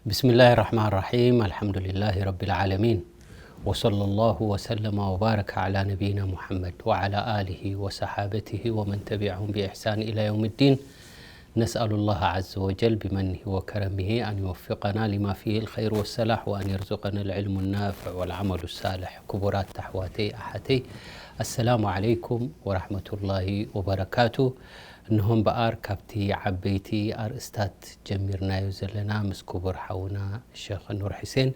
بسم الله الرحمن الرحيم. الحمد لله رب العالمين. وصلى الله وسلم وبارك على نبينا محمد وعلى آله وصحابته ومن تبعهم بإحسان إلى يوم الدين. نسأل الله عز وجل بمنه وكرمه أن يوفقنا لما فيه الخير والصلاح وأن يرزقنا العلم النافع والعمل الصالح. ክቡራት ኣሕዋተይ ኣሓተይ፣ السلام عليكم ورحمة الله وبركاته. እንሆ እምበኣር ካብቲ ዓበይቲ ኣርእስታት ጀሚርናዮ ዘለና ምስ ክቡር ሓውና ሸኽ ኑር ሑሴን፣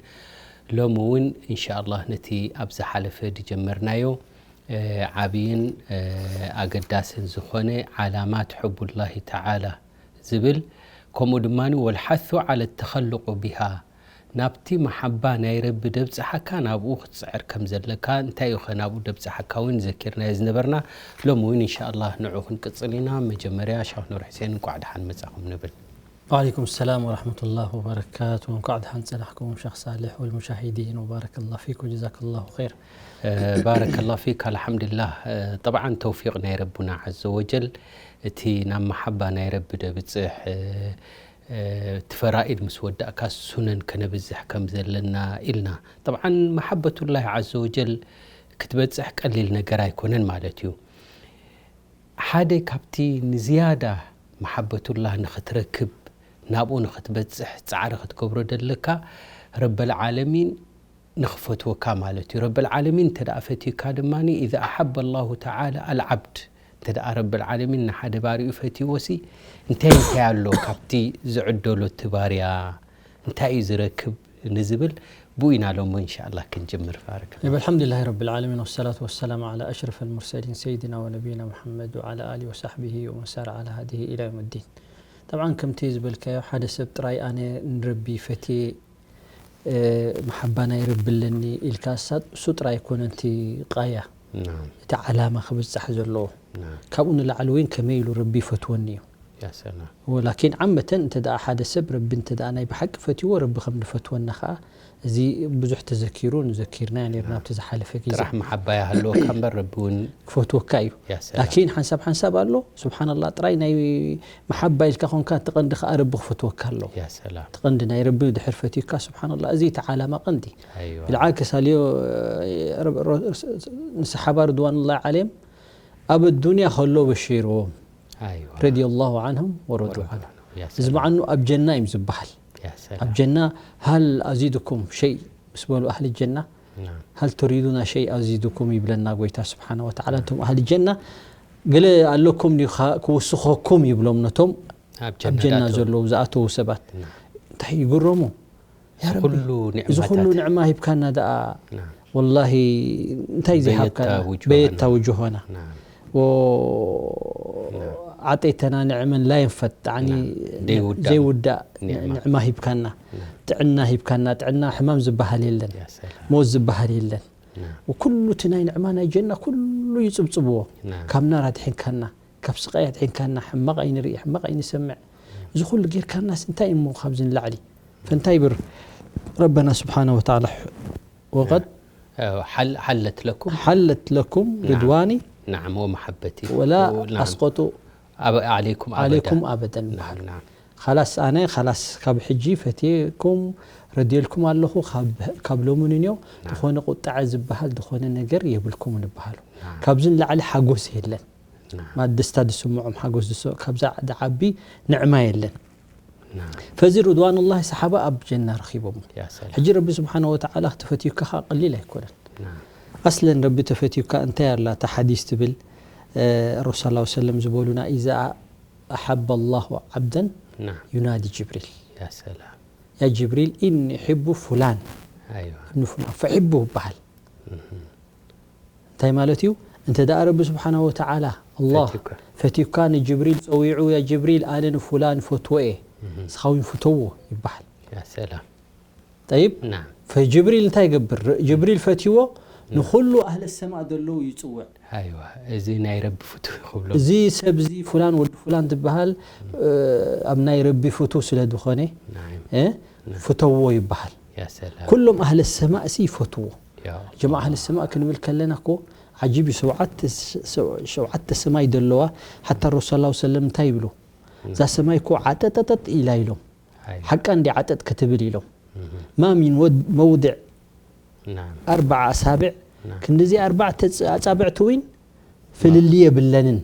ሎሚ እውን እንሻ ኣላህ ነቲ ኣብ ዝሓለፈ ዝጀመርናዮ፣ እ፣ ዓብይን፣ እ፣ ኣገዳስን ዝኾነ ዓላማት ሕቡላሂ ተዓላ ዝብል፣ ከምኡ ድማ ወልሓሱ ዓለ ተኸሉቁ ቢሃ፣ ናብቲ መሓባ ናይ ረቢ ደብጽሓካ ናብኡ ክትጽዕር ከም ዘለካ፣ እንታይ እዩ ኸ ናብኡ ደብጽሓካ እውን ዘኪርናዮ ዝነበርና። ሎሚ እውን እንሻ ኣላህ ንዑ ክንቅጽል ኢና። መጀመርያ ሸኽ ኑር ሑሴን እንቋዕ ደሓን መጻኹም ንብል። وعليكم السلام ورحمة الله وبركاته. እንኳዕ ደሓን ጸናሕኩም ሸኽ ሳልሕ والمشاهدين، وبارك الله فيك وجزاك الله خير። እ፣ ባረከላሁ ፊክ። ኣልሓምዱሊላህ። እ፣ ጠብዓን ተውፊቅ ናይ ረቡና ዐዘ ወጀል፣ እቲ ናብ መሓባ ናይ ረቢ ደብጽሕ፣ እ፣ እ፣ እቲ ፈራኢድ ምስ ወዳእካ ሱነን ከነብዝሕ ከም ዘለና ኢልና። ጠብዓን መሓበቱላሂ ዐዘ ወጀል ክትበጽሕ ቀሊል ነገር ኣይኮነን ማለት እዩ። ሓደ ካብቲ ንዝያዳ መሓበቱላህ ንኽትረክብ፣ ናብኡ ንኽትበጽሕ ጻዕሪ ክትገብሮ ደለካ፣ ረበል ዓለሚን ንኽፈትወካ ማለት እዩ። ረበል ዓለሚን እንተ ደኣ ፈትዩካ ድማ፣ إذا أحب الله تعالى العبد፣ እንተ ደኣ ረበል ዓለሚን ንሓደ ባርኡ ፈትይዎሲ፣ እንታይ እንታይ ኣሎ ካብቲ ዝዕደሎ እቲ ባርያ? እንታይ እዩ ዝረክብ ንዝብል፣ ብኡ ኢና ሎሞ እንሻ ኣላህ ክንጅምር። ባረከላህ። طيب، الحمد لله رب العالمين، والصلاة والسلام على أشرف المرسلين سيدنا ونبينا محمد وعلى آله وصحبه ومن سار على هديه إلى يوم الدين. طبعا ከምቲ ዝበልካዮ፣ ሓደ ሰብ ጥራይ ኣነ ንረቢ ፈትየ፣ እ፣ መሓባ ናይ ረቢ ኣለኒ ኢልካ፣ እሳ-፣ እሱ ጥራይ ኣይኮነን እቲ ቃያ፣ ናም። እቲ ዓላማ ክብጻሕ ዘለዎ። ናም። ካብኡ ንላዕሊ እውን ከመይ ኢሉ ረቢ ይፈትወኒ እዩ። ያ ሰላም። ወላኪን ዓመተን እንተ ደኣ ሓደ ሰብ ረቢ እንተ ደኣ ናይ ብሓቂ ፈትይዎ፣ ረቢ ከም ዝፈትወና ኸኣ፣ እዚ ብዙሕ ተዘኪሩ፣ ንዘኪርና ኔርና ናም። ኣብቲ ዝሓለፈ ግዜ። ጥራሕ መሓባ ይሃልወካ እምበር ረቢ እውን ክፈትወካ እዩ። ያ ሰላም። ላኪን ሓንሳብ ሓንሳብ ኣሎ፣ ሱብሓነላህ፣ ጥራይ ናይ መሓባ ኢልካ ኾንካ፣ እቲ ቀንዲ ኸኣ ረቢ ክፈትወካ ኣሎ። ያ ሰላም። እቲ ቀንዲ ናይ ረቢ ድሕር ፈትዩካ፣ ሱብሓነላህ፣ እዚ እቲ ዓላማ ቀንዲ። ኣይዋ። ብልዓክስ ኣልዮ፣ ረ-፣ ረ-፣ ንሰሓባ ርድዋኑላሂ ዓለይሂም ኣብ ኣዱንያ ከሎ በሺርዎም። ኣይዋ። ረዲየላሁ ዐንሁም ወረዱ ወረዱ ዐንሁ። ዐንሁ። ያ እዚ ሰላም። መዓኑ ኣብ ጀና እዮም ዝበሃል። ያ ሰላም። ኣብ ጀና፣ "ሃል ኣዚዱኩም ሸይ?" ምስ በሉ ኣህሊ ጀና፣ ናም። "ሃል ቱሪዱና ሸይ ኣዚዱኩም?" ይብለና ጎይታ ስብሓነ ወተዓላ። ናም። እቶም ኣህሊ ጀና፣ "ገለ ኣለኩም ድዩ ኻ-፣ ክውስኸኩም?" ይብሎም ነቶም ኣብ ኣብ ጀና ጀና ዝኣተው። ዘለዉ ዝኣተዉ ሰባት። ናም። እንታይ ይግረሙ? ያ እዚ ረቢ፣ ኩሉ እዚ ኩሉ ኒዕማታት። ንዕማ ሂብካና ደኣ፣ ናም። ወላሂ እንታይ በየታ ዘይሃብካና? ውጁሃና። በየታ ውጁሃና። ናም። ወ-፣ ናም። ኣዕጠይተና ንዕመን ላ የንፈድ፣ ያዕኒ ናም። ዘይውዳእ ዘይውዳእ ኒዕማ። ንዕማ ሂብካና። ናም። ጥዕና ሂብካና፣ ጥዕና ሕማም ዝበሃል የለን። ያ ሰላም። ሞት ዝበሃል የለን። ናም። ወኩሉ እቲ ናይ ንዕማ ናይ ጀና ኩሉ ይጽብጽብዎ። ናም። ካብ ናር ኣድሒንካና፣ ካብ ስቃይ ኣድሒንካና፣ ሕማቕ ኣይንርኢ፣ ሕማቕ ኣይንሰምዕ። እዚ ኩሉ ጌርካናስ እንታይ እሞ ካብዚ ንላዕሊ? ፈንታይ ብር ረበና ስብሓነ ወተዓላ፣ ወቀድ ናም። ሓል-፣ ሓለት ለኩም። ሓለት ለኩም ናም። ርድዋኒ ናም፣ ወመሐበቲ። ወላ ናም። ኣስቀጡ ኣብ-፣ ዓለይኩም ዓለይኩም ኣበዳ። ኣበደን ናም፣ ይበሃል። ናም። ኻላስ ኣነ፣ ኻላስ ካብ ሕጂ ፈትየኩም፣ ረድየልኩም ኣለኹ፣ ካብ፣ ካብ ሎሚ ንንዮ ናም። ዝኾነ ቁጥዐ ዝበሃል ዝኾነ ነገር የብልኩምን ይበሃሉ። ናም። ካብዚ ንላዕሊ ሓጎስ የለን። ናም። ማለት ደስታ ዝስምዖም፣ ሓጎስ ዝስ-፣ ካብዛ ዝዓቢ ንዕማ የለን። ናም። ፈዚ ርድዋኑላሂ ሰሓባ ኣብ ጀና ረኺቦም። ያ ሰላም። ሕጂ ረቢ ስብሓነ ወተዓላ ተፈትዩካ ኸዓ ቀሊል ኣይኮነን። ናም። ኣስለን ረቢ ተፈትዩካ እንታይ ኣላ እታ ሓዲስ ትብል፣ እ፣ ረሱል ሰለላሁ ዐለይሂ ወሰለም ዝበሉና፣ "ኢዛ ኣሓበ ኣላሁ ዓብደን ናም። ዩናዲ ጅብሪል። ያ ሰላም። ያ ጅብሪል፣ ኢኒ ኡሒቡ ፉላን ኣይዋ። ኢብኑ ፉላን፣ ፈሒቡ" ይበሃል። እህ። እንታይ ማለት እዩ? እንተ ደኣ ረቢ ስብሓነ ወተዓላ፣ ኣላህ ፈትዩካ። ፈትዩካ፣ ንጅብሪል ጸዊዑ፣ "ያ ጅብሪል፣ ኣነ ንፉላን ፈትዎ እየ፣ እህ። ንስኻ እውን ፍተዎ" ይበሃል። ያ ሰላም። ጠይብ፣ ናም። ፈጅብሪል እንታይ ይገብር? ር-፣ ጅብሪል ፈትይዎ፣ ናም። ንኹሉ ኣህለ ሰማእ ዘለዉ ይጽውዕ። ኣይዋ፣ እዚ ናይ ረቢ ፍቱው ክብሎ። እዚ ሰብ እዚ፣ ፉላን ወዲ ፉላን ዝበሃል፣ እ፣ ኣብ ናይ ረቢ ፍቱው ስለ ዝኾነ፣ ናም። እ፣ ናም። ፍተዎ ይበሃል። ያ ሰላም። ኩሎም ኣህለ ሰማእ ሲ ይፈትዎ። ያ ጀማዓ ኣህለ ኣላህ። ሰማእ ክንብል ከለና እኮ ዓጂብ እዩ። ሸውዓተ ስ-፣ ሸው-፣ ሸውዓተ ሰማይ ዘለዋ፣ ሓታ ረሱል ሰለላሁ ዐለይሂ ወሰለም እንታይ ይብሉ? እዛ ሰማይ እኮ ዓጠጠጠጥ ኢላ ኢሎም። ሓቃ እንዲ ዓጠጥ ክትብል ኢሎም። ማ ሚን ወድ-፣ መውድዕ ናም። ኣርባዓ ኣሳብዕ፣ ናም። ክንድዚ ኣርባዕተ ኣጻብዕቲ እውን ፍልልይ የብለንን።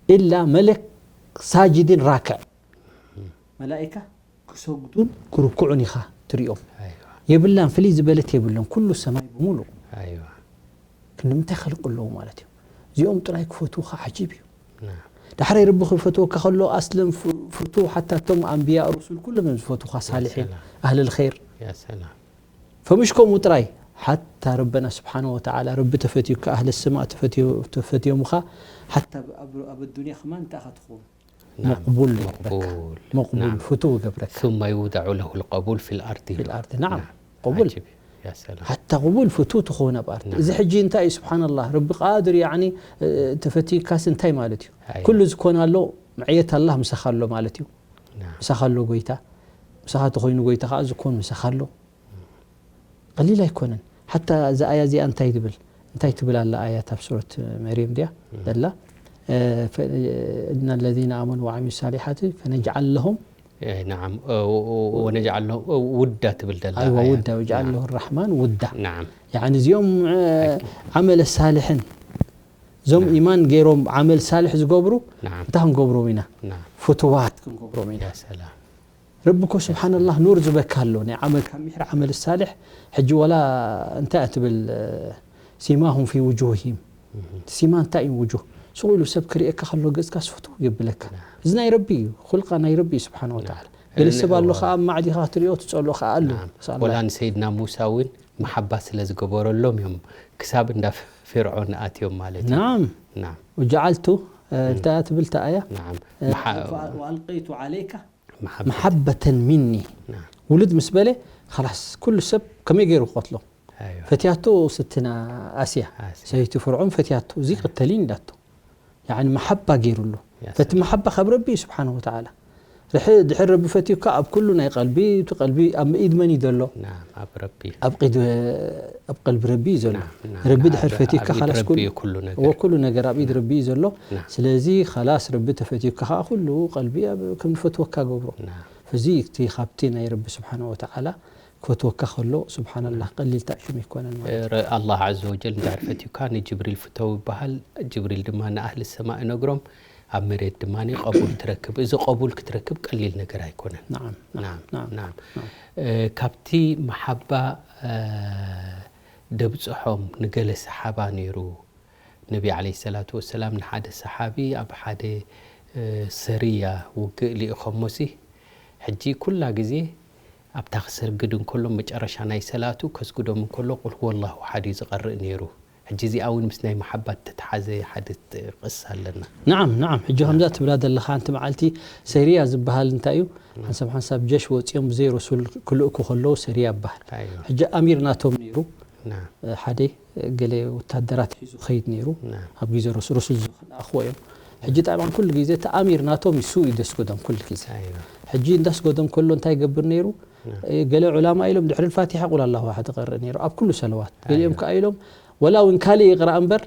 ኢላ መለክ ሳጅድን ራክዕ። መላኢካ ክሰግዱን ክርኩዑን ኢኻ ትሪኦም። ኣይዋ። የብላን፣ ፍልይ ዝበለት የብለን። ኩሉ ሰማይ ብምሉእ ኣይዋ። ክንዲ ምንታይ ኸልቂ ኣለዎ ማለት እዩ። እዚኦም ጥራይ ክፈትዉኻ ዓጂብ እዩ። ናም። ዳሕራይ ረቢ ክፈትወካ ከሎ ኣስለን ፍ-፣ ፍትው ሓታ እቶም ኣንብያ ሩሱል ኩሎም እዮም ዝፈትውኻ፣ ያ ሳልሒን ሰላም። ኣህለል ኸይር። ያ ሰላም። ፈምሽ ከምኡ ጥራይ ሓታ ረበና ስብሓነ ወተዓላ ረቢ ተፈትዩካ ኣህለ ሰማእ ተፈትዮ-፣ ተፈትዮምኻ ሓታ ኣብ፣ ኣብ፣ ኣብ ኣዱንያ ከማን እንታይ ኢኻ ትኸውን? ናም፣ መቕቡል ይገብረካ። መቕቡል። መቕቡል፣ ናም። ፍቱው ይገብረካ። ثم يوضع له القبول في الأرض ፊል ኣርድ፣ ናዓም። ናም። ቅቡል። ዓጂብ። ያ ሰላም። ሓታ ቅቡል ፍቱው ትኸውን ኣብ ኣርድ። ናም። እዚ ሕጂ እንታይ እዩ? ስብሓንላህ፣ ረቢ ቃድር፣ ያዕኒ፣ እ፣ ተፈቲካስ እንታይ ማለት እዩ? ኣይ። ኩሉ ዝኾነ ኣሎ፣ ምዕየት ኣላህ ምሳኻ ኣሎ ማለት እዩ። ናም። ምሳኻ ኣሎ ጎይታ። ምሳኻ ተኾይኑ ጎይታ ኸዓ ዝኾን ምሳኻ ኣሎ። ቀሊል ኣይኮነን። ሓታ እዛ ኣያ እዚኣ እንታይ ትብል? እንታይ ትብል ኣላ ኣያት ኣብ ሱረት መርየም ድያ ዘላ? እ፣ ፈ-፣ إن الذين آمنوا وعملوا الصالحات فنجعل لهم እ፣ ነዓም። እ፣ ወ-፣ ወ-፣ ወነጅዓል ለሁ፣ እ፣ ውዳ ትብል ዘላ ኣይዋ፣ ኣያ። ውዳ፣ ወጅዓል ናም። ለሁ ራሕማን ውዳ። ናም። ያዕኒ እዚኦም፣ እ፣ ኣኪ። ዓመለ ሳልሕን እዞም ናም። ኢማን ገይሮም ዓመል ሳልሕ ዝገብሩ ናም። እንታይ ክንገብሮም ኢና? ናም። ፍቱዋት ክንገብሮም ኢና። ያ ሰላም። ረቢ እኮ ስብሓንላህ ኑር ዝበካ ኣሎ። ናይ ዓመል ካብ ምሕር ዓመል ሳልሕ ሕጂ ዋላ እንታይ እያ ትብል? ሲማሁም ፊ ውጁሂም። እህ። ሲማ እንታይ እዩ ውጁህ? ስቕ ኢሉ ሰብ ክርእየካ ከሎ ገጽካ ስፍቱ የብለካ። ናም። እዚ ናይ ረቢ እዩ። ኹልቃ ናይ ረቢ እዩ ስብሓን ወተዓላ። ናም። ገለ ሰብ ኣሎ እነ-፣ ኸዓ ኣብ ማዕዲኻ ትሪኦ ትጸልኦ ኸዓ ኣሎ። ናም። ንስኣላ። ወላ ንሰይድና ሙሳ እውን መሓባ ስለ ዝገበረሎም እዮም ክሳብ እንዳ ፍ-፣ ፍርዖን ኣትዮም ማለት እዩ። ናም። ናም። ወጀዓልቱ፣ እ፣ እም። እንታይ እያ ትብል እታ ኣያ? ናም። እ፣ መሓ-፣ ወ-፣ ወኣልቀይቱ ዓለይካ መሓበት። መሓበተን ሚኒ። ናም። ውልድ ምስ በለ፣ ኸላስ፣ ኩሉ ሰብ ከመይ ገይሩ ክቐትሎ? ኣይዋ። ፈትያቶ ስትና ኣስያ፣ ኣስያ። ሰበይቲ ፍርዖን ፈትያቶ፣ እዚ ኣይ። ቅተሊን ኢላቶ። ያዕኒ መሓባ ገይሩሉ። ያ ፈቲ ሰላም። መሓባ ካብ ረቢ እዩ ስብሓንሁ ወተዓላ። ድሕ-፣ ድሕር ረቢ ፈትዩካ ኣብ ኩሉ ናይ ቀልቢ፣ እቲ ቀልቢ ኣብ ኢድ መን እዩ ዘሎ? ናም፣ ኣብ ረቢ። ኣብ ቂድ-፣ ኣብ ቀልቢ ረቢ እዩ ዘሎ። ናም፣ ናም፣ ረቢ ናም፣ ድሕር ኣብ፣ ፈትዩካ ኣብ ኢድ ኻላስ ረቢ ኩሉ፣ እዩ ኩሉ ነገር። እዎ፣ ኩሉ ነገር ኣብ ኢድ ናም። ረቢ እዩ ዘሎ። ናም። ስለዚ ኻላስ ረቢ ተፈትዩካ ኸዓ ኩሉ ቀልቢ ኣብ፣ ከም ዝፈትወካ ገብሮ። ናም። እዚ እቲ ካብቲ ናይ ረቢ ስብሓንሁ ወተዓላ ክፈትወካ ከሎ፣ ስብሓንላህ፣ ቀሊል ታእሽም ኣይኮነን ማለት እዩ። ረ-፣ ኣላህ ዓዘ ወጀል እንድሕር ፈትዩካ ንጅብሪል ፍተው ይበሃል። ጅብሪል ድማ ንኣህሊ ሰማእ ይነግሮም፣ ኣብ መሬት ድማ ቀቡል ትረክብ። እዚ ቀቡል ክትረክብ ቀሊል ነገር ኣይኮነን። ናዓም፣ ናም፣ ናም፣ ናም፣ ናም። ናም። እ፣ ካብቲ መሓባ፣ እ፣ ደብጽሖም ንገለ ሰሓባ ነይሩ። ነቢ ዓለይሂ ሰላቱ ወሰላም ንሓደ ሰሓቢ ኣብ ሓደ፣ እ፣ ሰሪያ ውግእ ልኢኾሞሲ፣ ሕጂ ኩላ ግዜ ኣብታ ክሰግድ እንከሎ መጨረሻ ናይ ሰላቱ ከስግዶም እንከሎ ቁል ሁወላሁ ኣሓድ እዩ ዝቐርእ ነይሩ። ሕጂ እዚኣ እውን ምስ ናይ መሓባ እተተሓዘ ሓደት ቅሳ ኣለና። ነዓም፣ ነዓም። ሕጂ ከምዛ ትብላ ዘለኻ፣ ሓንቲ መዓልቲ ሰሪያ ዝበሃል እንታይ እዩ? ሓንሳብ ሓንሳብ ጀሽ ወፂኦም ብዘይ ረሱል ክልእኩ ከለዉ ሰሪያ ይበሃል። ኣይዋ። ሕጂ ኣሚር ናቶም ነይሩ። ናም። ሓደ ገለ ወታደራት ሒዙ ኸይድ ነይሩ። ናም። ኣብ ግዜ ረሱል፣ ረሱል ዝለኣኽዎ እዮም። ሕጂ ጣብዓን ኩሉ ግዜ እቲ ኣሚር ናቶም እሱ እዩ ዘስግዶም ኩሉ ግዜ። ኣይዋ። ሕጂ እንዳስገዶም ከሎ እንታይ ይገብር ነይሩ? ናም። ገለ ዑላማ ኢሎም ድሕሪ ፋቲሓ ቁል ኣላሁ ኣሓድ ይቐርእ ነይሩ ኣብ ኩሉ ሰለዋት። ገሊኦም ኣይዋ። ከኣ ኢሎም ወላ እውን ካልእ ይቕራእ እምበር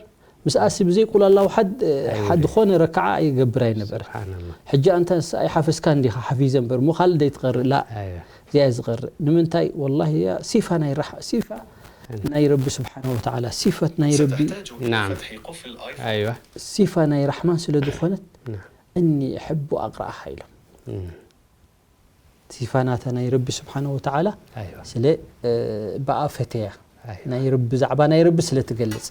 ምስኣሲ ብዘይ ቁል ኣላሁ ኣሓድ፣ ኣይዋ። ሓደ ዝኾነ ረክዓ ይገብር ኣይነበረ። ስብሓንላህ። ሕጂ ኣንታ ንስኣ ይሓፈስካ እንዲኻ ሓፊዘ እምበር እሞ ካልእ ደይትቐርእ? ላ። ኣይዋ። እዚኣ እየ ዝቐርእ። ንምንታይ? ወላሂ እያ ሲፋ ናይ ራሕ-፣ ሲፋ ናይ ረቢ ስብሓነ ወተዓላ፣ ሲፈት ናይ ረቢ፣ ናም። ኣይዋ። ሲፋ ናይ ራሕማን ስለ ዝኾነት፣ ናም። እኒ እሕቡ ኣቕረኣኻ ኢሎም። እም። ሲፋ ናታ ናይ ረቢ ስብሓነ ወተዓላ ኣይዋ። ስለ፣ እ፣ ብኣ ፈተያ። ኣይዋ። ናይ ረቢ፣ ብዛዕባ ናይ ረቢ ስለ ትገልጽ።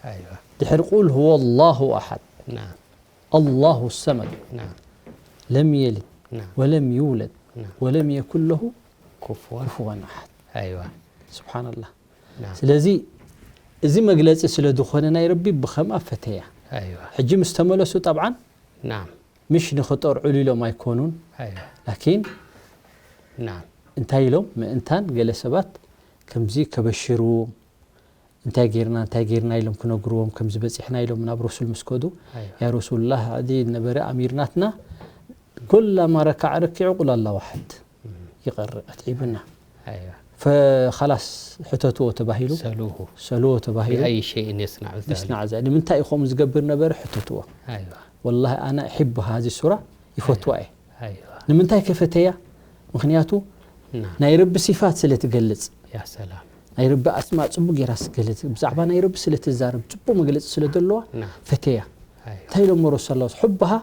ኣይዋ። ድሕሪ ቁል ሁወ ላሁ ኣሓድ። ናም። ኣላሁ ሰመድ። ናም። ለም የልድ ናም። ወለም ይውለድ ናም። ወለም የኩን ለሁ ኩፍወን ኩፍወን ኣሓድ። ኣይዋ። ስብሓንላህ። ናም። ስለዚ እዚ መግለጺ ስለ ዝኾነ ናይ ረቢ ብኸምኣ ፈተያ። ኣይዋ። ሕጂ ምስ ተመለሱ ጠብዓን ናም። ምሽ ንኽጠርዑሉ ኢሎም ኣይኮኑን። ኣይዋ። ላኪን ናም። እንታይ ኢሎም ምእንታን ገለ ሰባት ከምዚ ከበሽርዎም እንታይ ጌርና፣ እንታይ ጌርና ኢሎም ክነግርዎም፣ ከምዚ በጺሕና ኢሎም ናብ ረሱል ምስ ከዱ፣ ኣይዋ። ያ ረሱሉላህ፣ እዚ ነበረ ኣሚር ናትና፣ ኩላማ ረካዓ ረኪዑ ቁል ኣላሁ ኣሓድ እም። ይቐርእ፣ ኣትዒቡና። ኣይዋ። ፈ-፣ ኸላስ ሕተትዎ ተባሂሉ፣ ሰሉሁ። ሰሉዎ ተባሂሉ። ቢኣይ ሸይእን የስናዑ ዛሊክ። የስናዑ ዛሊክ። ንምንታይ እዩ ከምኡ ዝገብር ነበረ? ሕተትዎ። ኣይዋ። ወላሂ ኣና እሕቡ ሃዚ ሱራ፣ ይፈትዋ እየ። ኣይዋ። ንምንታይ ከፈተያ? ምኽንያቱ ናይ ረቢ ሲፋት ስለ ትገልጽ፣ ያ ሰላም ናይ ረቢ ኣስማእ ጽቡቅ ጌራ ስገልጽ፣ ብዛዕባ ናይ ረቢ ስለ ትዛረብ፣ ጽቡቅ መግለጺ ስለ ዘለዋ ና ፈተያ። ኣይ እንታይ ኢሎሞ ረሱል ላ? حبها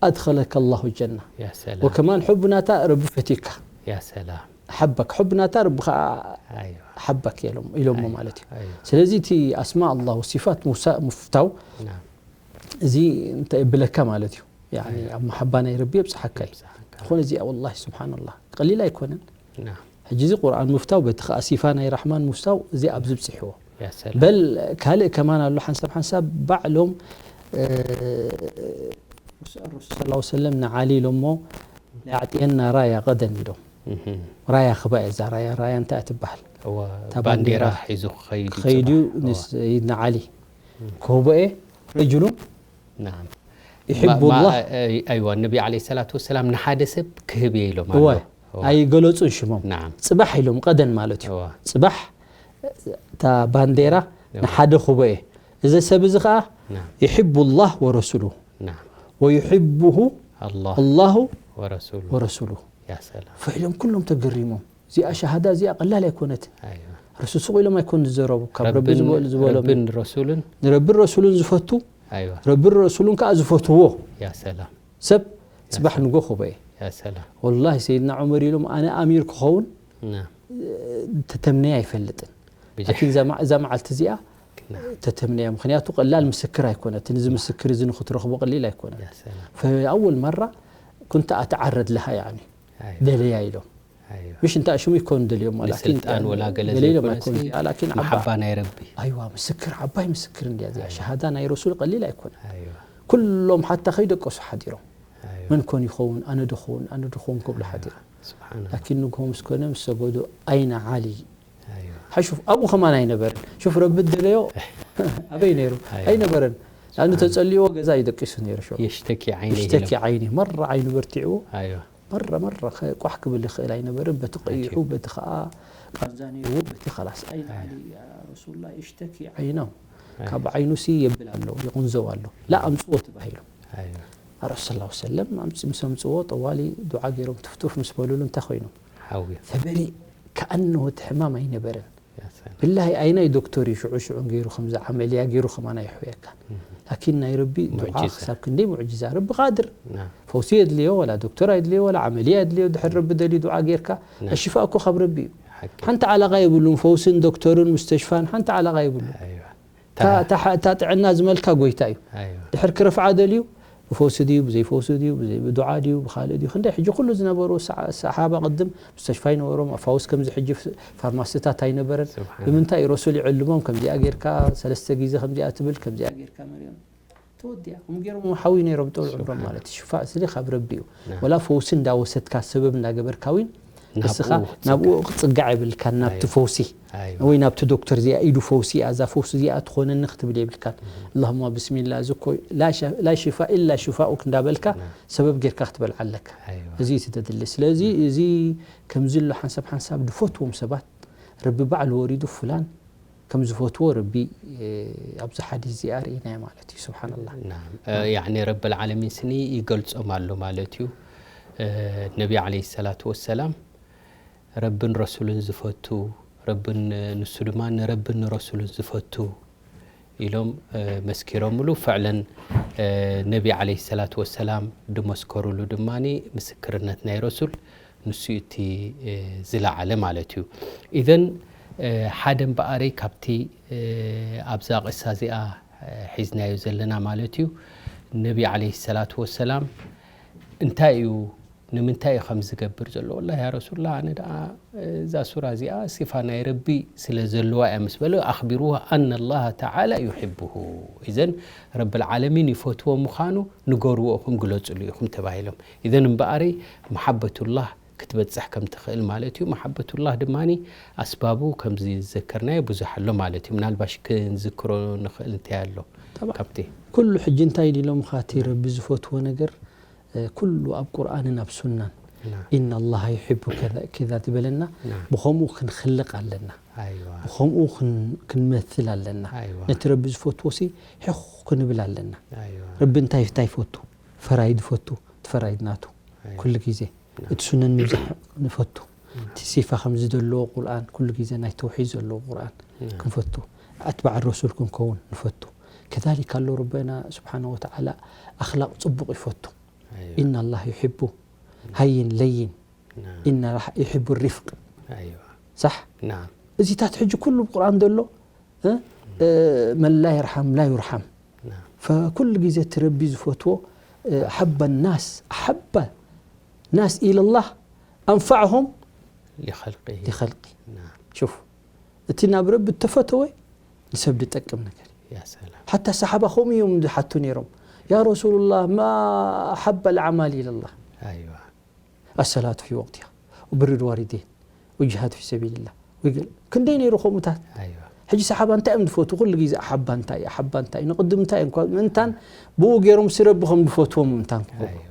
أدخلك الله الجنة። ያ ሰላም ወከማን ሕብ ናታ ረቢ ፈትዩካ ያ ሰላም ሓበክ፣ ሕብ ናታ ረቢ ከዓ ኣይዋ ሓበክ ኢሎም- ኢሎሞ ኣይ- ማለት እዩ። ኣይ ስለዚ እቲ ኣስማእ ኣላህ ወሲፋት ሙሳ- ሙፍታው ና እዚ እንታይ የብለካ ማለት እዩ። ያኒ ኣብ መሓባ ናይ ረቢ የብፅሓካ እዩ። ዝኾነ እዚኣ ወላሂ ስብሓንላህ ቀሊል ኣይኮነን። ና ሕጂ እዚ ቁርኣን ምፍታው በቲ ከዓ ሲፋ ናይ ራሕማን ምፍታው እዚ ኣብዚ ብፅሕዎ ያ ሰላም በል ካልእ ከማን ኣሎ ሓንሳብ ሓንሳብ ባዕሎም ረሱል ላ ሰለም ንዓሊ ኢሎሞ ላዕጥየና ራያ ቀደን ኢሎም እህም። ራያ ክባ እዛ ራያ ራያ እንታይ ትበሃል እወ እታ ባንዴራ ባንዴራ ሒዙ ክኸይድ ክኸይድ እዩ ይጽባሕ። ንስ- ንዓሊ ክህቦ እየ ረጅሉ ናም ይሕቡ ማ- ላህ ማ- ኣይዋ ነቢ ዓለይሂ ሰላቱ ወሰላም ንሓደ ሰብ ክህብ እየ ኢሎም እወ ኣሎ። እወ። ኣይገለጹን ሽሞም ናም ፅባሕ ኢሎም ቀደን ማለት እዩ እወ ፅባሕ እታ ባንዴራ እወ። ንሓደ ክቦ እየ እዚ ሰብ እዚ ከዓ ናም ይሕቡ ላህ ወረሱሉ ናም ወይሕቡሁ ኣላህ ኣላሁ ወረሱሉ ወረሱሉ ያ ሰላም ፈኢሎም ኩሎም ተገሪሞም እዚኣ ሸሃዳ እዚኣ ቀላል ኣይኮነትን ኣይዋ ረሱል ስቕ ኢሎም ኣይኮን ዝዘረቡ ካብ ረቢ ዝበሉ- ዝበሎም ረብን ረሱልን ንረብን ረሱሉን ዝፈቱ ኣይዋ ረብን ረሱሉን ከዓ ዝፈትዎ ያ ሰላም ሰብ ፅባሕ ንጎ ክቦ እየ ያ ሰላም ወላሂ ሰይድና ዑመር ኢሎም ኣነ ኣሚር ክኸውን ና ተተምነየ ኣይፈልጥን ብጃ ላኪን እዛ መዓ- እዛ መዓልቲ እዚኣ ና ተተምነያ ምክንያቱ ቀላል ምስክር ኣይኮነትን እዚ ምስክር እዚ ንክትረኽቦ ቀሊል ኣይኮነን ያ ሰላም ፈኣወል መራ ኩንተ ኣተዓረድ ለሃ ያኒ ኣይዋ ደለያ ኢሎም ኣይዋ مش انت شو يكون دليوم ولكن ንስልጣን ወላ ገለ دليل ዘይኮነ ما يكون እስኪ لكن መሓባ ናይ ረቢ ايوه مسكر عباي مسكر እንዲያ እዚኣ ሸሃዳ ናይ ረሱል ቀሊል ኣይኮነ ኣይዋ ኩሎም ሓታ ከይደቀሱ ሓዲሮም ኣይዋ መን ኮን ይኸውን ኣነ ድኸውን ኣነ ድኸውን ክብሉ ሓዲሮም ስብሓን ላኪን ንግሆ ምስ ኮነ ምስ ሰገዱ ኣይነ ዓሊ ኣይዋ ሓሹፍ ኣብኡ ከማን ኣይነበርን ሹፍ ረቢ ደለዮ ኣበይ ነይሩ ኣይዋ። ኣይነበረን ኣኑ ተፀልዎ ገዛ ይደቂሱ ነይሩ ሸ የሽተኪ ዓይነ ይሽተኪ ዓይኒ መራ ዓይኑ በርቲዕዎ ኣይዋ መረ መረ ቋሕ ክብል ይኽእል ኣይነበርን በቲ ቀይሑ በቲ ከዓ ቃንዛ ነይርዎ በቲ ላስ ኣይነ ዓሊ ረሱሉላ የሽተኪ ዓይኖም ካብ ዓይኑ ሲ የብል ኣሎ ይቁንዘው ኣሎ ላ ኣምፅዎ ተባሂሉ ኣይዋ ረሱል ላ ሰለም ምስ ኣምፅዎ ጠዋሊ ዱዓ ገይሮም ትፍቱፍ ምስ በሉሉ እንታይ ኮይኑ ሓዊ ፈበሪ ከኣነሁ እቲ ሕማም ኣይነበረን ያ ሰላም ብላሂ ኣይናይ ዶክተር እዩ ሽዑ ሽዑ ገይሩ ከምዚ ዓመልያ ገይሩ ከማና ይሕውየካ ላኪን ናይ ረቢ ዱዓ ሙዕጂዛ። ክሳብ ክንደይ ሙዕጂዛ ረቢ ቃድር ና ፈውሲ የድልዮ ወላ ዶክተር ኣይድልዮ ወላ ዓመልያ የድልዮ ድሕር ረቢ ደልዩ ዱዓ ጌርካ ና። ኣሽፋ እኮ ካብ ረቢ እዩ ሓቂ ሓንቲ ዓላቃ የብሉን ፈውስን ዶክተርን ሙስተሽፋን ሓንቲ ዓላቃ የብሉን ኣይዋ እታ- እታ እታ ጥዕና ዝመልካ ጎይታ እዩ ኣይዋ ድሕር ክረፍዓ ደልዩ ብፈውሲ ድዩ ብዘይፈውሲ ድዩ ብዘይ- ብዱዓ ድዩ ብካልእ ድዩ ክንደይ ሕጂ ኩሉ ዝነበሩ ሰ- ሰሓባ ቅድም ሙስተሽፋ ይነበሮም ኣፋውስ ከምዚ ሕጂ ፍ- ፋርማሲታት ኣይነበረን ስብሓን ብምንታይ እዩ ረሱል ይዕልሞም ከምዚኣ ጌርካ ሰለስተ ግዜ ከምዚኣ ትብል ከምዚኣ ጌርካ መሪኦም ተወዲኣ ከምኡ ገይሮም ሓዊ ነይሮም ጥዑል ዕምሮም ስብሓን ማለት እዩ ሽፋእ ስሊ ካብ ረቢ እዩ ና ወላ ፈውሲ እንዳወሰድካ ሰበብ እንዳገበርካ እውን እስኻ ናብኡ ናብኡ ክፅጋዕ የብልካን ናብቲ ኣይዋ። ፈውሲ ኣይዋ ወይ ናብቲ ዶክተር እዚኣ ኢዱ ፈውሲ እያ እዛ ፈውሲ እዚኣ ትኾነኒ ክትብል የብልካን ኣላሁማ ብስሚላ እዚ እኮ ላ ሸ- ላ ሽፋ ኢላ ሽፋኡክ እንዳበልካ ና ሰበብ ጌርካ ክትበልዓለካ ኣይዋ እዚ እዩ ተደሊ ስለዚ እዚ ከምዚ ኣሎ ሓንሳብ ሓንሳብ ዝፈትዎም ሰባት ረቢ ባዕሉ ወሪዱ ፍላን ከም ዝፈትዎ ረቢ እ፣ ኣብዚ ሓዲስ እዚኣ ርኢናዮ ማለት እዩ ስብሓንላ ናም እ፣ ያዕኒ ረብል ዓለሚን ስኒ ይገልጾም ኣሎ ማለት እዩ እ፣ ነቢ ዓለይሂ ሰላቱ ወሰላም ረብን ረሱልን ዝፈቱ ረብን ንሱ ድማ ንረብን ንረሱልን ዝፈቱ ኢሎም እ፣ መስኪሮምሉ ፍዕለን እ፣ ነቢ ዓለይሂ ሰላቱ ወሰላም ድመስከሩሉ ድማ ምስክርነት ናይ ረሱል ንሱ እዩ እቲ እ፣ ዝለዓለ ማለት እዩ ኢዘን እ፣ ሓደ እምበኣረይ ካብቲ እ፣ ኣብዛ ቅሳ እዚኣ እ፣ ሒዝናዮ ዘለና ማለት እዩ ነቢ ዓለይሂ ሰላቱ ወሰላም እንታይ እዩ ንምንታይ እዩ ከም ዝገብር ዘሎ ወላ ያ ረሱላ ኣነ ደኣ እዛ ሱራ እዚኣ ሲፋ ናይ ረቢ ስለ ዘለዋ እያ ምስ በለ ኣኽቢርዎ ኣነ ላሃ ተዓላ ዩሕብሁ እዘን ረብልዓለሚን ይፈትዎ ምዃኑ ንገርዎ ኢኹም ግለፅሉ ኢኹም ተባሂሎም እዘን እምበኣረይ መሓበቱላህ ክትበፅሕ ከም ትኽእል ማለት እዩ መሓበቱላህ ድማ ኣስባቡ ከምዚ ዝዘከርናዮ ብዙሕ ኣሎ ማለት እዩ ምናልባሽ ክንዝክሮ ንኽእል እንታይ ኣሎ طبعا ካብቲ ኩሉ ሕጂ እንታይ ኢሎምኻ እቲ ረቢ ዝፈትዎ ነገር እ፣ ኩሉ ኣብ ቁርኣንን ኣብ ሱናን ና- ኢነ ኣላሃ ዩሕቡ ከዛ ከዛ ዝበለና ና- ብኸምኡ ክንኽልቕ ኣለና ኣይዋ ብኸምኡ ክን- ክንመትል ኣለና ኣይዋ ነቲ ረቢ ዝፈትዎ ሲ ሕኹ ክንብል ኣለና ኣይዋ ረቢ እንታይ እንታይ ይፈቱ ፈራይድ ይፈቱ እቲ ፈራይድ ናቱ ኩሉ ግዜ እቲ ሱነን ምብዛሕ ንፈቱ። እቲ ሲፋ ከምዚ ዘለዎ ቁርኣን፣ ኩሉ ግዜ ናይ ተውሒድ ዘለዎ ቁርኣን ክንፈቱ። ኣትባዕ ረሱል ክንከውን ንፈቱ። ከዛሊክ ኣሎ ረበና ስብሓነ ወተዓላ ኣኽላቕ ጽቡቕ ይፈቱ። ኢና ላህ ዩሕቡ ሃይን ለይን፣ ኢና ላህ ዩሕቡ ሪፍቅ። ሳሕ? እዚታት ሕጂ ኩሉ ብቁርኣን ዘሎ መን ላ የርሓም ላ ዩርሓም። ፈኩሉ ግዜ እቲ ረቢ ዝፈትዎ ሓበ ናስ ኣሓበ ናስ ኢለላህ ኣንፋዕሆም ሊኸልቂ ሊኸልቂ። ሹፍ፣ እቲ ናብ ረቢ እተፈተወ ንሰብ ዝጠቅም ነገር እዩ። ሓታ ሰሓባ ከምኡ እዮም ዝሓቱ ነይሮም። ያ ረሱሉላህ ማ ኣሓበ ልዓማል ኢለላህ። ኣሰላቱ ፊ ወቅቲሃ ወብሪ ልዋሊደይን ወጅሃድ ፊ ሰቢልላህ። ክንደይ ነይሩ ከምኡታት። ሕጂ ሰሓባ እንታይ እዮም ዝፈትዉ? ኩሉ ግዜ ኣሓባ እንታይ እዩ? ኣሓባ እንታይ እዩ? ንቕድም እንታይ እዩ? እንኳ ምእንታን ብኡ ገይሮም ስረቢ ከም ዝፈትዎም ምእንታን ክገብሩ።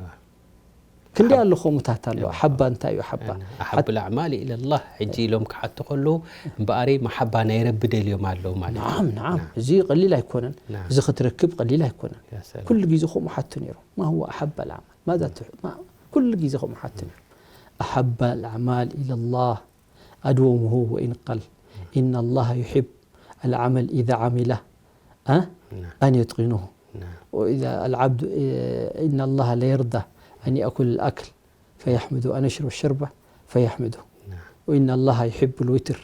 ክንደይ ኣሎ ከምኡታት ኣሎ። ኣሓባ እንታይ እዩ? ኣሓባ ኣሓብ ልኣዕማል ኢለላህ ሕጂ ኢሎም ክሓቱ ከለዉ እምበኣሪ መሓባ ናይ ረቢ ደልዮም ኣለዉ ማለት እዩ። ናዓም ናዓም፣ እዚ ቀሊል ኣይኮነን። እዚ ክትረክብ ቀሊል ኣይኮነን። ኩሉ ግዜ ከምኡ ሓቱ ነይሮም። ማ ሁወ ኣሓባ ልኣዕማል ማዛ ትሕ- ማ- ኩሉ ግዜ ከምኡ ሓቱ ነይሮም። ኣሓባ ልኣዕማል ኢለላህ ኣድወሙሁ ወኢን ቀል። ኢነ ላህ ዩሕብ ኣልዓመል ኢዛ ዓሚላ ኣን የትቂኑሁ። ወኢዛ ኣልዓብዱ ኢነ ላህ ለየርዳ ኣን የእኩል ልኣክል ፈየሕምዱ ኣን የሽርብ ሸርባ ፈየሕምዱ። ወኢነ ላህ ዩሕብ ልዊትር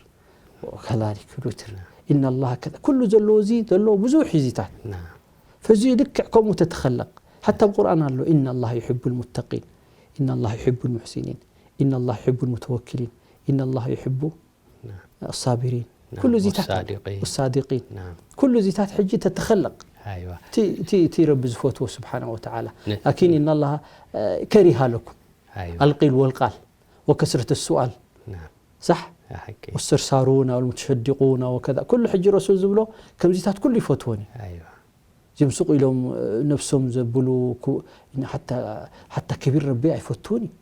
ወከዛሊክ ልዊትር። ኢነ ላህ ከዛ ኩሉ ዘለዎ እዚ ዘለዎ ብዙሕ ሒዚታት። ፈዚ ልክዕ ከምኡ ተተኸለቕ ሓታ ኣብ ቁርኣን ኣሎ። ኢነ ላህ ዩሕቡ ልሙተቂን ኢነ ላህ ዩሕቡ ልሙሕሲኒን ኢነ ላህ ዩሕቡ ልሙተወኪሊን ኢነ ላህ ዩሕቡ ኣሳቢሪን ኩሉ እዚታት ኣሎ። ወሳዲቂን። ወሳዲቂን። ኩሉ እዚታት ሕጂ ተተኸለቕ። እቲ ረቢ ዝፈትዎ ስብሓነ ወተዓላ ላኪን ኢነ ላሃ ከሪሃ ለኩም ኣልቂል ወልቃል ወከስረት ሱኣል ሳሕ ወስተርሳሩና ወልሙተሸዲቁና ወከዛ ኩሉ ሕጂ ረሱል ዝብሎ ከምዚታት ኩሉ ይፈትዎን እዩ። እዚኦም ስቕ ኢሎም ነብሶም ዘብሉ ሓታ ክቢር ረቢ ኣይፈትውን እዩ።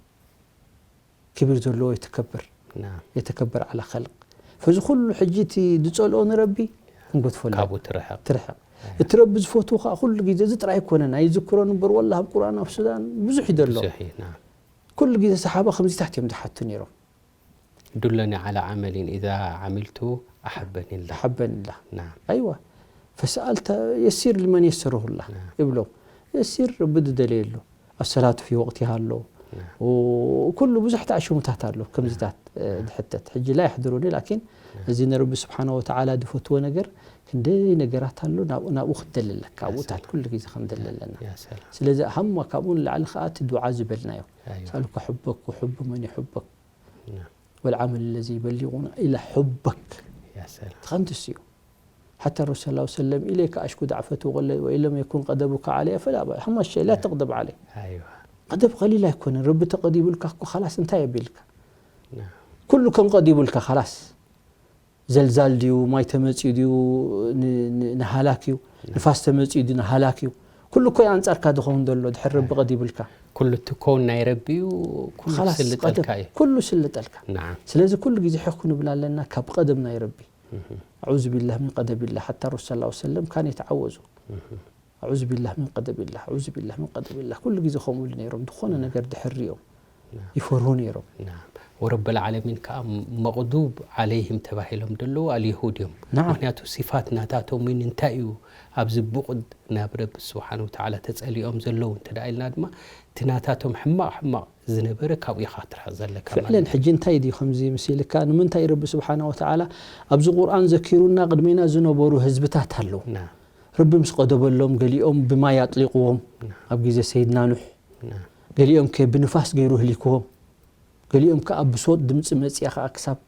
ክብር ዘለዎ የተከብር የተከብር ዓላ ኸልቅ። ፈዚ ኩሉ ሕጂ እቲ ዝፀልኦ ንረቢ ክንጎትፈሉ ካብኡ ትርሕቕ። ትርሕቕ። እቲ ረቢ ዝፈትዎ ከዓ ኩሉ ግዜ እዚ ጥራይ ኣይኮነን ኣይዝክሮን እምበር ወላ ኣብ ቁርኣን ኣብ ሱዳን ብዙሕ እዩ ዘሎ። ብዙሕ እዩ፣ ናም። ኩሉ ግዜ ሰሓባ ከምዚታት እዮም ዝሓቱ ነይሮም። ዱለኒ ዓላ ዓመሊን ኢዛ ዓሚልቱ ኣሓበኒ ላ። ሓበንላ ናም። ኣይዋ ፈስኣልተ የሲር ልመን የሰረሁላ ይብሎም። የሲር ረቢ ዝደለየሉ ኣሰላቱ ፊ ወቅቲሃ ኣሎ። ኩሉ ብዙሕ ተኣሽሙታት ኣሎ ከምዚታት ድሕተት ሕጂ ላ የሕድሩኒ ላኪን እዚ ንረቢ ስብሓነ ወተዓላ ዝፈትዎ ነገር ክንደይ ነገራት ኣሎ። ናብኡ ክንደሊ ኣለካ ኣብኡታት ኩሉ ግዜ ክንደሊ ኣለና። ስለዚ ሃማ ካብኡ ንላዕሊ ከዓ እቲ ዱዓ ዝበልናዮ ሳሉካ ሕበክ ወሕቡ መን ይሕበክ ወልዓመል ለዚ ይበሊቁና ኢላ ሕበክ ትኸንትስ እዩ። ሓታ ረሱል ሰለላሁ ሰለም ኢለይከ ኣሽኩ ዳዕፈቱ ወለ ወኢለም የኩን ቀደቡካ ዓለየ ፈላ ሃማ ሸይ ላ ተቅደብ ዓለይ። ቀደብ ቀሊል ኣይኮነን። ረቢ ተቀዲቡልካ እኮ ካላስ እንታይ የቢልካ ኩሉ ከም ቀዲቡልካ ካላስ። ዘልዛል ድዩ ማይ ተመፅኡ ድዩ ንሃላክ እዩ። ንፋስ ተመፅኡ ድዩ ንሃላክ እዩ። ኩሉ እኮ ኣንፃርካ ዝኸውን ዘሎ ድሕር ረቢ ቀዲቡልካ። ኩሉ እቲ ኮን ናይ ረቢ እዩ። ኩሉ ስልጠልካ እዩ። ኩሉ ስልጠልካ። ስለዚ ኩሉ ግዜ ሕኩ ንብል ኣለና ካብ ቀደም ናይ ረቢ። ኣዑዙ ቢላህ ሚን ቀደቢላህ ሓታ ረሱል ሰለላሁ ሰለም ካን የተዓወዙ ኣዑዙ ቢላህ ሚን ቀደቢላህ ኣዑዙ ቢላህ ሚን ቀደቢላህ ኩሉ ግዜ ከምኡ ኢሉ ነይሮም። ዝኾነ ነገር ድሕር ሪኦም ይፈርሁ ነይሮም። ናም። ወረበል ዓለሚን ከዓ መቕዱብ ዓለይህም ተባሂሎም ዘለዉ ኣልየሁድ እዮም። ናም። ምክንያቱ ሲፋት ናታቶም እውን እንታይ እዩ ኣብዚ ብቑድ ናብ ረቢ ስብሓን ወተዓላ ተፀሊኦም ዘለዉ እንተ ደኣ ኢልና ድማ እቲ ናታቶም ሕማቕ ሕማቕ ዝነበረ ካብኡ ኢኻ ክትርሕቕ ዘለካ ማለት ፍዕለን እዩ። ሕጂ እንታይ ድዩ ከምዚ ምስ ኢልካ ንምንታይ ረቢ ስብሓን ወተዓላ ኣብዚ ቁርኣን ዘኪሩና ቅድሜና ዝነበሩ ህዝብታት ኣለዉ። ናም። ረቢ ምስ ቀደበሎም ገሊኦም ብማይ ኣጥሊቕዎም ኣብ ግዜ ሰይድና ኑሕ ገሊኦም ከ ብንፋስ ገይሩ ህሊክዎም ገሊኦም ከኣ ብሶጥ ድምፂ መፅያ ከኣ ክሳብ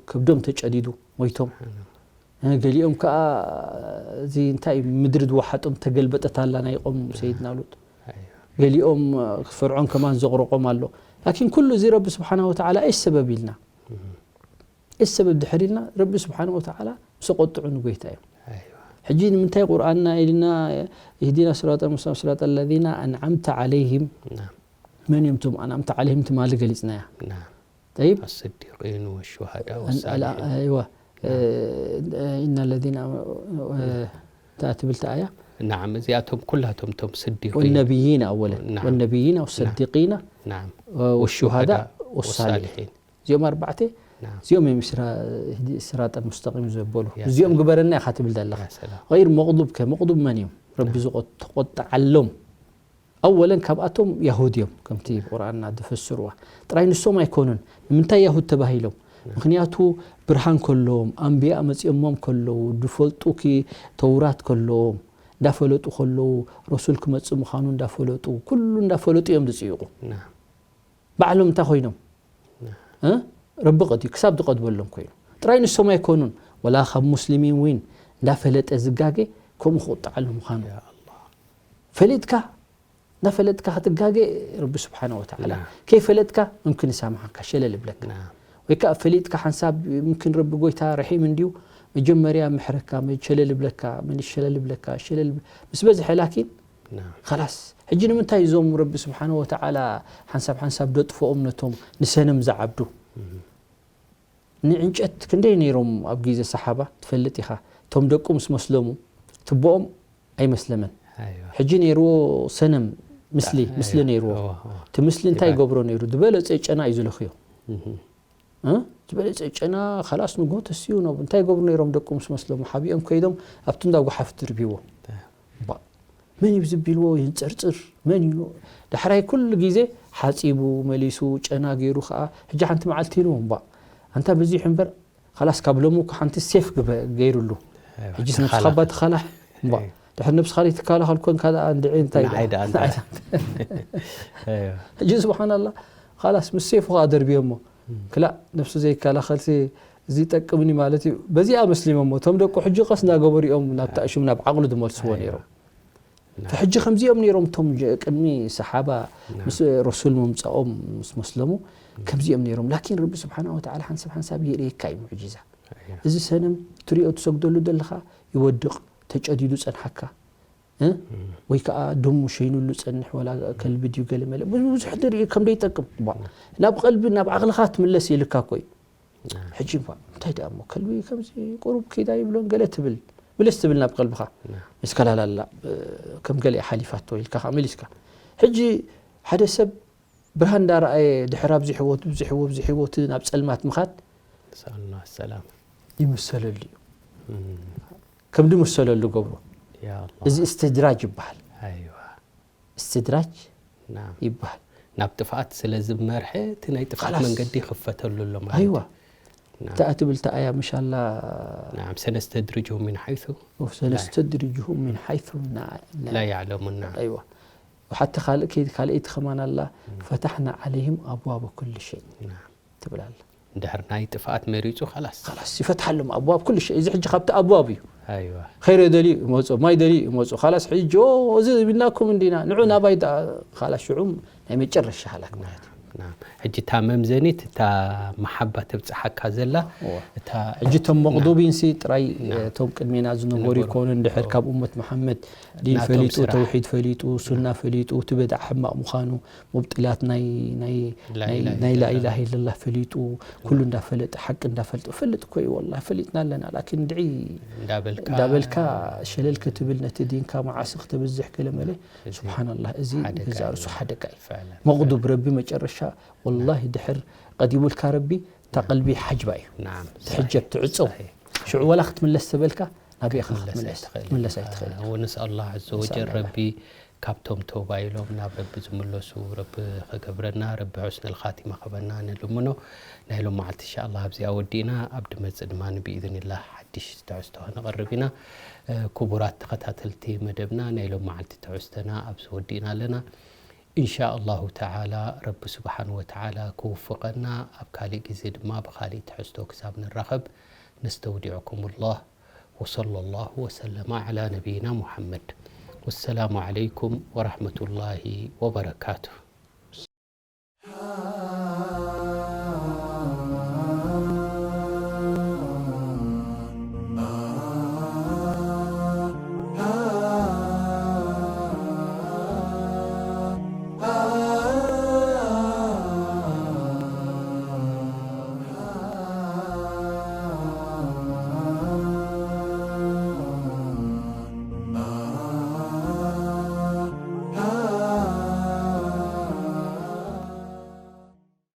ከብዶም ተጨዲዱ ሞይቶም። ገሊኦም ከኣ እዚ እንታይ ምድሪ ዝወሓጦም ተገልበጠት ኣላ ናይ ቆም ሰይድና ሉጥ። ገሊኦም ፈርዖን ከማን ዘቕረቆም ኣሎ። ላኪን ኩሉ እዚ ረቢ ስብሓና ወተዓላ እሽ ሰበብ ኢልና እሽ ሰበብ ድሕር ኢልና ረቢ ስብሓና ወተዓላ ምስ ቆጥዑ ንጎይታ እዮም። ሕጂ ንምንታይ ቁርኣንና ኢልና ኢህዲና ስራጠ ሙስታቂም ስራጠ ለዚና ኣንዓምተ ዓለይሂም መን እዮም ቶም ኣንዓምተ ዓለይሂም ትማሊ ገሊፅናያ። ጠይብ الصديقين والشهداء ኣይዋ ኢና ለዚና እንታይ ትብል ተኣያ ናዓም፣ እዚኣቶም ኩላቶም እቶም ስዲቂን والنبيين أولا نعم. والنبيين والصديقين ናዓም والشهداء والشهداء والصالحين والصالحين. እዚኦም ኣርባዕተ ናዓም እዚኦም እዮም ስራ ስራጥ ሙስተቂም ዘበሉ ያ እዚኦም ሰላም። ግበረና ኢኻ ትብል ዘለኻ ያ ሰላም። غير መቕዱብ ከ መቕዱብ መን እዮም ረቢ ዝቆ- ተቆጠዓሎም ኣወለን ካብኣቶም ያሁድ እዮም ከምቲ ቁርኣንና ዝፈስርዋ ጥራይ ንሶም ኣይኮኑን ንምንታይ ያሁድ ተባሂሎም ምክንያቱ ብርሃን ከለዎም ኣንብያ መፂኦሞም ከለዉ ዝፈልጡ ኪ ተውራት ከለዎም እንዳፈለጡ ከለዉ ረሱል ክመፅእ ምዃኑ እንዳፈለጡ ኩሉ እንዳፈለጡ እዮም ዝፅይቑ ናዓም ባዕሎም እንታይ ኮይኖም እ? ረቢ ቀድዩ ክሳብ ዝቀድበሎም ኮይኑ ጥራይ ንሶም ኣይኮኑን ወላ ካብ ሙስሊሚን እውን እንዳፈለጠ ዝጋገ ከምኡ ክቁጣዓሉ ምዃኑ ያ ኣላህ ፈሊጥካ እንዳፈለጥካ ክትጋገ ረቢ ስብሓነ ወተዓላ ናዓም ከይፈለጥካ ምምክን ይሳምሓካ ሸለል ይብለካ ናዓም ወይ ከዓ ፈሊጥካ ሓንሳብ ምምክን ረቢ ጎይታ ረሒም እንድዩ መጀመርያ ምሕረካ መ- ሸለል ይብለካ መን ሸለል ይብለካ ሸለል ይብ- ምስ በዝሐ ላኪን ናዓም خلاص ሕጂ ንምንታይ እዞም ረቢ ስብሓነ ወተዓላ ሓንሳብ ሓንሳብ ደጥፍኦም ነቶም ንሰነም ዝዓብዱ ንዕንጨት ክንደይ ነይሮም ኣብ ግዜ ሰሓባ ትፈልጥ ኢኻ እቶም ደቁ ምስ መስለሙ ትቦኦም ኣይመስለመን ኣይዋ ሕጂ ነይርዎ ሰነም ምስሊ ታ- ምስሊ ኣይዋ። ነይርዎ እዋ፣ እዋ። እቲ ምስሊ እንታይ ይባል። ገብሮ ነይሩ ዝበለፀ ጨና እዩ ዝለኽዮ እህ። እ? ዝበለፀ ጨና ካላስ ንጎ ተስዩ ነቡ እንታይ ገብሩ ነይሮም ደቁ ምስ መስለሙ ሓቢኦም ከይዶም ኣብቲ እንዳ ጓሓፍ ድርብዎ ባ መን እዩ ዝቢልዎ ይንፅርፅር መን እዩ ዳሕራይ ኩሉ ግዜ ሓፂቡ መሊሱ ጨና ገይሩ ከዓ ሕጂ ሓንቲ መዓልቲ ኢልዎም ባ ኣንታ በዚሑ እምበር ካላስ ካብ ሎሚ እኮ ሓንቲ ሴፍ ግበ- ገይሩሉ ሕጂ ነብስኻ ባ ትኻላሕ ባ ድሕር ነብስኻ ትከላኸል ኮንካ ደኣ እንድዒ እንታይ ደኣ? ንዓይ ደኣ እንታይ? ኣይዛ። ሕጂ ስብሓናላ ካላስ ምስ ሴፉ ከዓ ደርብዮሞ ክላእ ነብሱ ዘይከላኸልሲ እዚ ይጠቅምኒ ማለት እዩ በዚኣ መስሊሞሞ እቶም ደቁ ሕጂ ቀስ እንዳገበሩ እዮም ናብቲ ኣሽም ናብ ዓቕሉ ዝመልስዎ ነይሮም ሕጂ ከምዚኦም ነይሮም እቶም ጀ- ቅድሚ ሰሓባ ምስ ረሱል ምምፃኦም ምስ መስለሙ ከምዚኦም ነይሮም ላኪን ረቢ ስብሓና ወተዓላ ሓንሳብ ሓንሳብ የርእየካ እዩ ሙዕጂዛ እዚ ሰነም ትሪኦ ትሰግደሉ ዘለኻ ይወድቕ ተጨዲዱ ፀንሓካ እ? ወይ ከዓ ደሙ ሸይኑሉ ፀንሕ ወላ ከልቢ ድዩ ገለ መለ ብዙ- ብዙሕ ንርኢ ከም ደይጠቅም ቧ። ናብ ቀልቢ ናብ ዓቕልኻ ትምለስ የልካ እኮ እዩ ሕጂ እኳ እንታይ ደኣ እሞ ከልቢ ከምዚ ቁሩብ ኪዳ ይብሎን ገለ ትብል ምልስ ትብል ናብ ቀልብኻ ምስከላላላ እ፣ ከም ገለ ሓሊፋቶ ኢልካ ከዓ መሊስካ ሕጂ ሓደ ሰብ ብርሃን እንዳረኣየ ድሕር ኣብዚ ሕይወት ብዙ ሕይወት ብዙ ሕይወት ናብ ፀልማት ምኻድ نسأل الله السلامة ይምሰለሉ እዩ مم. ከም ድምሰለሉ ገብሮ يا الله እዚ እስትድራጅ ይበሃል أيوة እስትድራጅ نعم ይበሃል ናብ ጥፍኣት ስለ ዝመርሐ እቲ ናይ ጥፍኣት خلاص. መንገዲ ይኽፈተሉ ኣሎ ማለት ኣይዋ እዩ። እታ ትብል ተኣያ ምሻላ نعم سنستدرجهم من حيث ሰነስተድርጅሁም ምን ሓይቱ لا يعلمون نعم ኣይዋ ሓቲ ካልእ ከይድ ካልኣይቲ ከማን ኣላ ፈታሕና ዓለይህም ኣብዋበ ኩል ሸይ نعم ትብል ኣላ እንድሕር ናይ ጥፍኣት መሪፁ خلاص خلاص ይፈትሓሎም ኣብዋብ ኩል ሸይ እዚ ሕጂ ካብቲ ኣብዋብ እዩ أيوة ኸይረ ደልዩ ይመፁ ማይ ደልዩ ይመፁ ካላስ ሕጂ ኦ፣ እዚ ቢልናኩም እንዲና ንዑ ናባይ ደኣ ካላስ ሽዑም ናይ መጨረሻ ሃላክ ማለት እዩ نعم ሕጂ እታ መምዘኒት እታ መሓባ ተብፅሓካ ዘላ እዋ። እታ ሕጂ እቶም መቕዱቢንሲ ጥራይ ናም። እቶም ቅድሜና ዝነበሩ ዝነበሩ። ይኮኑ እንድሕር ካብ እመት መሓመድ ዲን ናቶም ፈሊጡ ስራሕ። ተውሒድ ፈሊጡ ሱና ፈሊጡ እቲ በድዓ ሕማቕ ምዃኑ ሙብጢላት ናይ ናይ ላ ናይ- ኢላሃ ናይ ኢላላህ። ላኢላሃ ኢለላህ ፈሊጡ ኩሉ እንዳፈለጠ ሓቂ እንዳፈልጠ ፈልጥ እኮ እዩ ወላ ፈሊጥና ኣለና ላኪን ድዒ እንዳበልካ እንዳበልካ ሸለል ክትብል ነቲ ዲንካ መዓሲ ክተብዝሕ ገለ መለ እዚ ስብሓንላህ እዚ ሓደጋ ገዛ እዩ። ርሱ ሓደጋ እዩ ፈዕለን። መቕዱብ ረቢ መጨረሻ ወላሂ ድሕር ቀዲሙልካ ረቢ እታ ቀልቢ ሓጅባ እዩ ናም ትሕጀብ ትዕፀው صحيح. ሽዑ ወላ ክትምለስ ተበልካ ናበይ ኢኻ ክትምለስ ክትምለስ ኣይትኽእል ትምለስ ኢኻ። ኣይትኽእል ونسأل الله عز وجل نسأل الله. ረቢ ካብቶም ተውባ ኢሎም ናብ ረቢ ዝምለሱ ረቢ ከገብረና ረቢ ሑስነል ኻቲማ ከበና ንልምኖ ናይ ሎም መዓልቲ እንሻ ኣላ ኣብዚኣ ወዲእና ኣብ ድመፅእ ድማ ብኢዝንላህ ሓድሽ ትሕዝቶ ከነቕርብ ኢና እ፣ ክቡራት ተኸታተልቲ መደብና ናይ ሎም መዓልቲ ትሕዝቶና ኣብዚ ወዲእና ኣለና እንሻ ኣላሁ ተዓላ ረቢ ስብሓን ወተዓላ ክውፍቐና ኣብ ካሊእ ግዜ ድማ ብካሊእ ትሕዝቶ ክሳብ ንራኸብ ነስተውዲዕኩም ላህ وصلى الله وسلم على نبينا محمد والسلام عليكم ورحمة الله وبركاته